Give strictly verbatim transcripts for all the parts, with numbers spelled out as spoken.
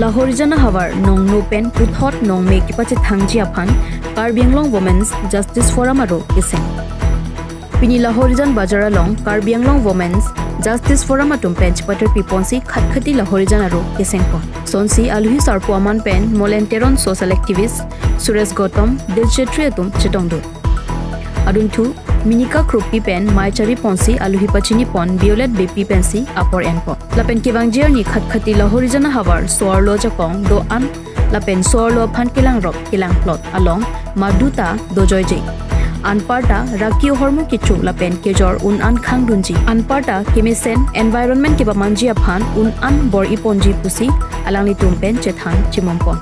Lahorijan ahavar nongno pen puthot nongme kepachethangji aphan Karbi Anglong Women's Justice Forum aro keseng. Pini Lahorijan Bazar along Karbi Anglong Women's Justice Forum atum pen chepatir piponsi khatkhati Lahorijan aro kesengpon. Sonsi aluhi sarpo aman pen Molen Teron, social activist, Suresh Gautam, Dil Chetri atum chetongdun. Adunthu Minika Krupi pen mei chariponsi aluhi pachinipon Violet Beypi pensi apor enpon. Lapen kevangji arni khatkhati Lahorijan ahavar so-arlo ajakong do-an lapen so-arlo aphan kelangrop kelangplot along maduta dojoije. Anparta raki ahormu kecho lapen kejor un-an khangdunji. Anparta kemesen environment kepamanji aphan un-an bor-iponji pusi alanglitum pen chethan chimongpon.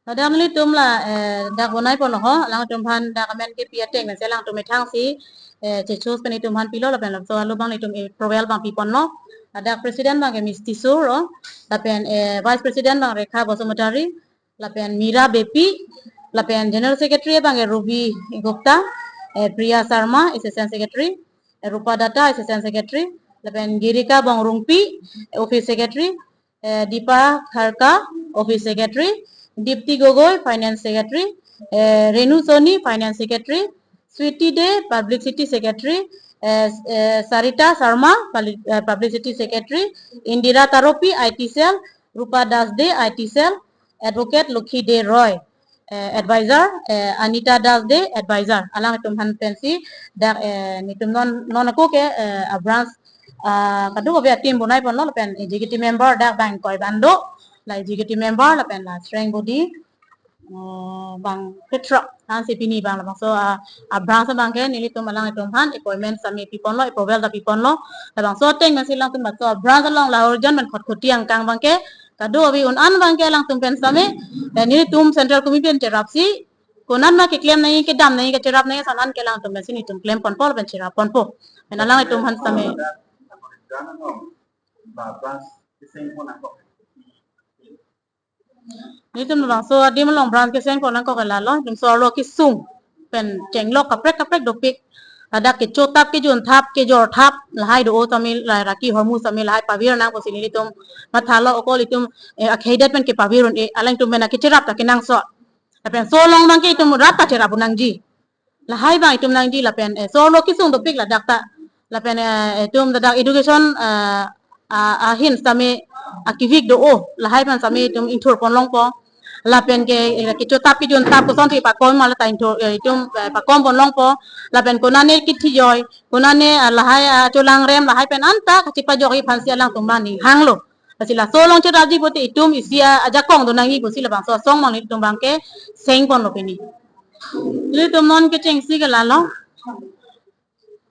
Ladak nelitum la, eh, dak bonaiponlo ho, alangtum aphan dak amen kepi ateng, nasi alangtum methangsi, eh, chechoose pen itum aphan pilo lapen labangso alo abang itum, eh, approval abang piponlo. Ladak president abangke Miss Tisso ro, lapen, eh, vice president abang Rekha Basumatary, lapen Mira Beypi, lapen general secretary abangke Ruby Gupta, eh, Priya Sharma, assistant secretary, eh, Rupa Datta, assistant secretary, lapen Girika Bongrungpi, eh, office secretary, eh, Deepa Kharka, office secretary, Dipti Gogoi, finance secretary, eh, Renu Soni, finance secretary, Sweety Dey, publicity secretary, eh, eh, Sarita Sharma, pali-, eh, publicity secretary, Indira Taropi, I T cell, Rupa Das Dey, I T cell, advocate Lokhi Dey Roy, eh, advisor, eh, Anita Das Dey, advisor. Alangtum aphan pensi dak, eh, nelitum non, non ako ke, eh, a branch, ah, kadokave a team bonaiponlo lapen executive member dak bang ingkoi abang do, la executive member lapen la strength body, eh, bang petrok, ansi pini bang labangso, ah, a branch abangke nelitum alangtum aphan appointment sami piponlo, approval ta piponlo, labangso ateng nasi alangtum labangso a branch along Lahorijan pen Khatkhati angkang abangke kadokave un-an abangke alangtum pen sami, eh, nelitum central committee pen cherapsi konat ma keklem nangji, kedam nangji, kacherap nangji ason an ke alangtum pensi nelitum klemponpo lapen cherapponpo. Pen alangtum aphan sami. Nelitum labangso adim along branch kesengpon nangkok ke lalo, nelitum so-arlo kesung pen chenglok kaprek kaprek dopik. Ladak kechotap, kejunthap, kejorthap lahai do-o tame, lahai raki ahormu tame lahai pavir nang pusi nelitum mathalo, okol itum, eh, akhei det pen kepavir un-e, alangtum pen kecherap ta kenangsot. Lapen so along abangke itum rap ta cherap un nangji. Lahai abang itum nangji lapen, eh, so-arlo kesung dopik ladak ta. Lapen, eh, itum ladak education, eh, a, ahin sami akivik do-o, lahai abang sami itum ingthurpon longpo. Lapen ke, eh, kechotap kejunthap kosonsi pakom ma la ta ingthur, eh, itum, eh, pakompon longpo. Lapen konane kethijoi, konane, ah, lahai, ah, cholangrem, lahai pen anta kachepajokji aphansi alangtum aning hanglo. Lasi laso along cherapji pute itum isi, ah, ajakong do nangji pusi labangso asong abang nelitum abangke sengponlo pini. Nelitum non kechengsi ke lalo.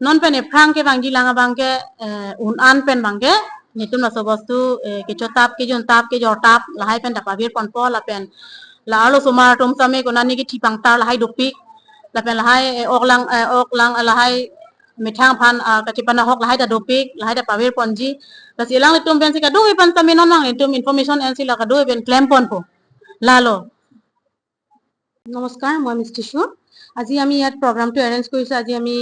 Non pen ephrang kevangji lang abangke, eh, un-an pen abangke nelitum laso bostu, eh, kechotap, kejunthap, kejorthap lahai pen ta pavirponpo lapen la arlosomar atum sami konane kethi pangtar lahai dopik. Lapen lahai, eh, ok lang, eh, ok lang, eh, lahai methang aphan, ah, kachepanahok lahai ta dopik, lahai ta pavirponji. Lasi alanglitum pensi kadokave aphan sami non nanglitum information ensi la kadokave pen klemponpo. Lalo. নমস্কাৰ, মই মিছ টিছু। আজি আমি ইয়াত প্ৰগ্ৰামটো এৰেঞ্জ কৰিছোঁ। আজি আমি,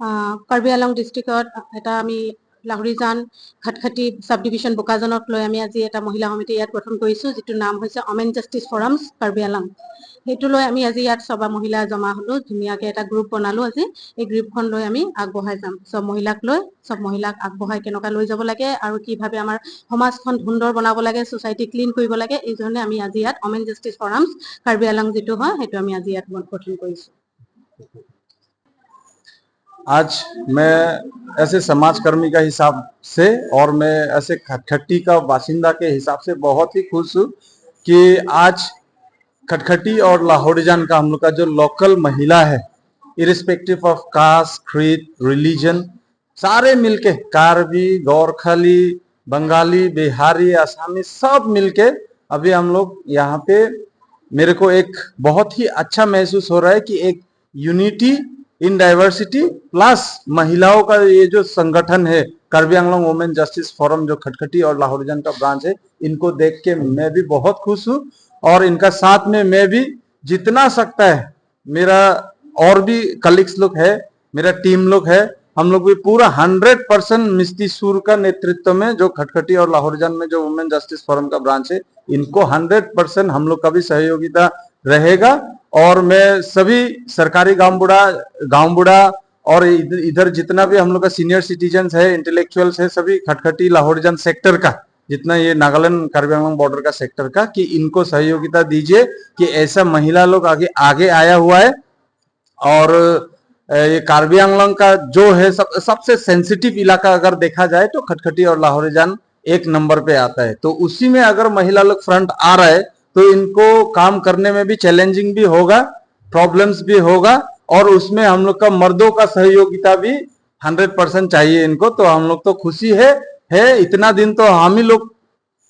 আহ, কাৰ্বি আংলং ডিষ্ট্ৰিক্টত এটা আমি লাহৰিজান, খটখটি ছাব ডিভিজন বোকাজানক লৈ আমি আজি এটা মহিলা সমিতি ইয়াত গঠন কৰিছোঁ, যিটোৰ নাম হৈছে অমেন জাষ্টিছ ফৰামছ কাৰ্বি আংলং। সেইটো লৈ আমি আজি ইয়াত ছবা মহিলা জমা হ'লোঁ, ধুনীয়াকৈ এটা গ্ৰুপ বনালোঁ আজি। এই গ্ৰুপখন লৈ আমি আগবঢ়াই যাম, চব মহিলাক লৈ, চব মহিলাক আগবঢ়াই কেনেকুৱা লৈ যাব লাগে আৰু কিভাৱে আমাৰ সমাজখন সুন্দৰ বনাব লাগে, ছ'চাইটি ক্লিন কৰিব লাগে, এই ধৰণে আমি আজি ইয়াত অমেন জাষ্টিছ ফৰামছ কাৰ্বি আংলং যিটো হয়, সেইটো আমি আজি ইয়াত গঠন কৰিছোঁ। आज मैं ऐसे समाजकर्मी का हिसाब से और मैं ऐसे खटखटी का बासिंदा के हिसाब से बहुत ही खुश हूँ कि आज खटखटी और लाहौरीजान का हम लोग का जो लोकल महिला है, irrespective of caste, creed, religion, सारे मिलके, कार्बी, गोरखली, बंगाली, बिहारी, आसामी, सब मिलके अभी हम लोग यहाँ पे, मेरे को एक बहुत ही अच्छा महसूस हो रहा है कि एक unity in diversity plus महिलाओं का ये जो संगठन है कार्बी आंगलोंग वुमेन जस्टिस फोरम, जो खटखटी और लाहौरीजान का ब्रांच है, इनको देख के मैं भी बहुत खुश हूँ और इनका साथ में मैं भी जितना सकता है मेरा और भी कलीग्स लोग है, मेरा टीम लोग है, हम लोग भी पूरा हंड्रेड परसेंट मिस्ती सूर का नेतृत्व में जो खटखटी और लाहौरजान में जो वुमेन जस्टिस फोरम का ब्रांच है, इनको हंड्रेड परसेंट हम लोग का भी सहयोगिता रहेगा। और मैं सभी सरकारी गांव बूढ़ा गांव बूढ़ा और इधर, इधर जितना भी हम लोग का सीनियर सिटीजन्स है, इंटेलेक्चुअल्स है, सभी खटखटी लाहौरजान सेक्टर का, जितना ये नागालैंड कार्बी आंगलोंग बॉर्डर का सेक्टर का, कि इनको सहयोगिता दीजिए कि ऐसा महिला लोग आगे आगे आया हुआ है। और अ, ये कार्बी आंगलोंग का जो है सब सबसे सेंसिटिव इलाका अगर देखा जाए तो खटखटी और लाहौरजान एक नंबर पे आता है। तो उसी में अगर महिला लोग फ्रंट आ रहा है तो इनको काम करने में भी चैलेंजिंग भी होगा, प्रॉब्लम्स भी होगा, और उसमें हम लोग का मर्दों का सहयोगिता भी हंड्रेड परसेंट चाहिए इनको। तो हम लोग तो खुशी है है इतना दिन तो हम ही लोग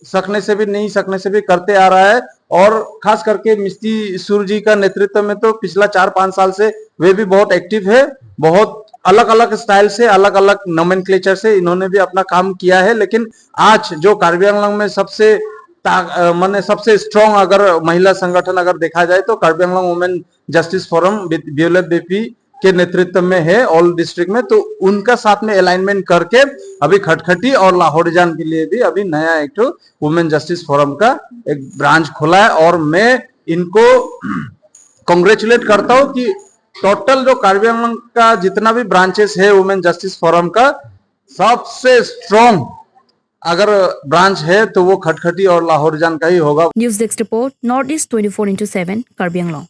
सकने से भी नहीं सकने से भी करते आ रहा है। और खास करके मिस्ती सूर जी का नेतृत्व में तो पिछला चार पांच साल से वे भी बहुत एक्टिव है। बहुत अलग अलग स्टाइल से, अलग अलग नोमेनक्लेचर से इन्होंने भी अपना काम किया है। लेकिन आज जो कार्बी आंगलोंग में सबसे ता- अ, माने सबसे स्ट्रांग अगर महिला संगठन अगर देखा जाए तो कार्बी आंगलोंग वुमेन जस्टिस फोरम बियोलेट बेपी के नेतृत्व में है ऑल डिस्ट्रिक्ट में, तो उनका साथ में अलाइनमेंट करके अभी खटखटी और लाहौरजान के लिए भी अभी नया एक ठो वुमेन जस्टिस फोरम का एक ब्रांच खोला है। और मैं इनको कॉन्ग्रेचुलेट करता हूँ कि टोटल जो कार्बी आंगलोंग का जितना भी ब्रांचेस है वुमेन जस्टिस फोरम का, सबसे स्ट्रांग अगर ब्रांच है तो वो खटखटी और लाहौरजान का ही होगा। News Desk Report, North East twenty-four into seven, Karbi Anglong.